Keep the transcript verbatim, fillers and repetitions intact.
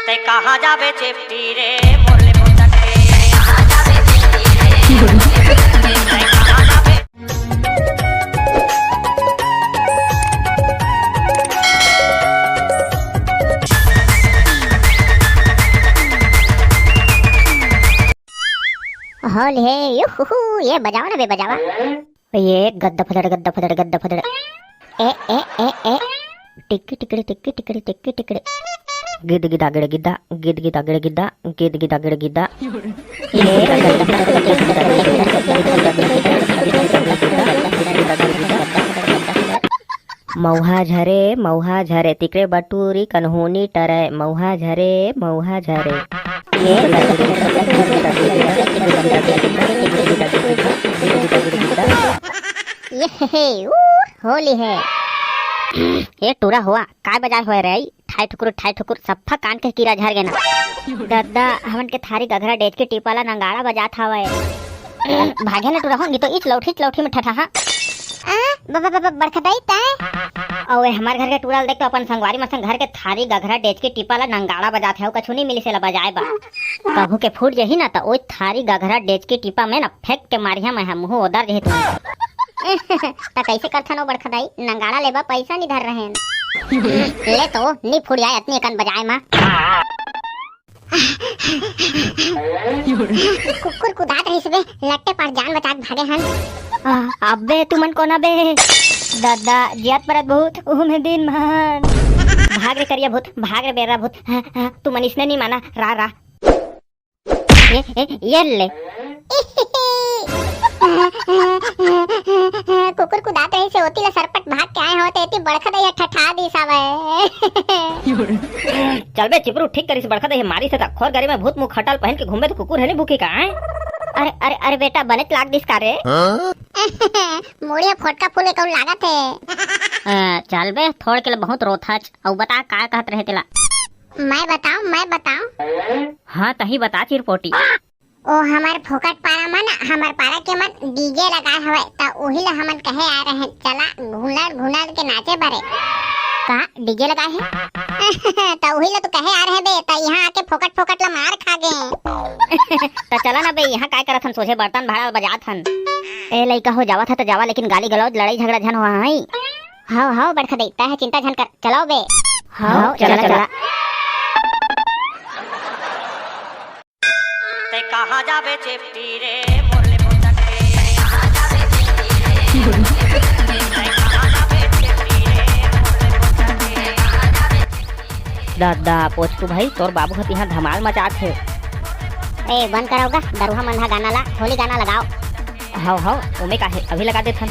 ते कहाँ जाबे चिपटी रे, मोर ले मोटक के। होली हे, युहुहु, ये बजावा ना बे, बजावा। ये गद्दा फदड़, गद्दा फदड़, गद्दा फदड़। ए, ए, ए, ए। टिक्की टिकड़ी, टिक्की टिकड़ी, टिक्की टिकड़ी। गिद गिदागड़ गिद्दा, गिद गिदागड़ गिद्दा, गिद गिदागड़ गिद्दा। ये गद्दा फदड़, गद्दा फदड़, गद्दा फदड़, गद्दा फदड़। मउहा झरे, मउहा झरे, तिकड़े बटूरी कन्हूनी टरे, मउहा झरे, मउहा झरे। ये ये हे, हे, ऊ, होली हे। ए टूरा होवा, काय बजाय होय रे? ठाई ठुकुर, ठाई ठुकुर, सफ्फा कान के कीरा झर गे ना। दद्दा, हमन के थारी गघरा डेचकी टीपा ला नंगाड़ा बजात हवय। भागे ना टूरा हो, नहीं तो इच लौठी, इच लौठी में ठठा, हाँ। आ, ब-, ब-, ब-, ब-, बड़का दाई तैं? अउ ए हमार घर के टूरा ल देख तो अपन संगवारी मन संग घर के थारी गघरा डेचकी टीपा ला नंगाड़ा बजात हे, अउ कछु नहीं मिलिस एला बजाए बर। कभू के फूट जही ना त ओई थारी गघरा डेचकी टीपा में ना फेंक के मारिहा मैं हा, मुंह ओदर जही तू। त कैसे करथन ओ बड़का दाई, नंगाड़ा लेबा पैसा नहीं धर रहेन। ले तो, नहीं फूट जाए अतनी अकन बजाए मा। कुकुर कुदात रहिस बे, लट्टे पास जान बचा के भागे हन। आ, अबे तुमन कोन बे? दद्दा, जियत परत भूत, उहू में दिन मान। भाग रे करिया भूत, भाग रे बेर्रा भूत। हाँ, हाँ, तुमन इसने नहीं माना, रा, रा। ए, ए, ये ले। कुकुर कुदात रहिस हे, ओती ले सरपट भाग के आए हव, त एती बड़का दाई ह ठठा दिस हवय। चल बे चिपरू, ठीक करिस बड़का दाई ह मारिस हे त। खोर गरी में भूत मुंह खटाल पहन के घूमबे त कुकुर ह नहीं भूखी का, आय? अरे, अरे, अरे बेटा, बनेच लाग दिस का रे? मुड़ी ह फोटका फूल के कहूं लागत हे। अ, चल बे, थोड़ के ले बहुत रोथच। अउ बता, का कहत रहे तेला? मैं बताऊं, मैं बताऊं? हाँ, तही बता चिरपोटी। ओ हमर फोकट पारा मन, हमर पारा के मन डीजे लगाए हवय, त उही ल हमन कहे आ रहे, चला घुलड़ घुलड़ के नाचे बरे। का डीजे लगाए हे? त उही ल तो कहे आ रहे बे, त इहाँ आके फोकट फोकट ल मार खा गे। त चला ना बे, इहाँ काय करत हन, सोझे बर्तन भाड़ा बजात हन। ए लइका हो, जावत ह त जावा, लेकिन गाली गलौज, लड़ाई झगड़ा झन होवय। हव, हव, बड़का दाई, तैं ह चिंता झन कर, चलव बे। हव, हव, चला, चला, चला। चला। तैं कहाँ जाबे चेपटी रे, मोर ले मोटक के। दादा, पोचकू भाई, तोर बाबू ह तिहाँ धमाल मचात हे। ए, बंद करव गा, दरुहा मन ह गाना ला, होली गाना लगाव। हव, हव, ओमे का हे, अभी लगा देथन।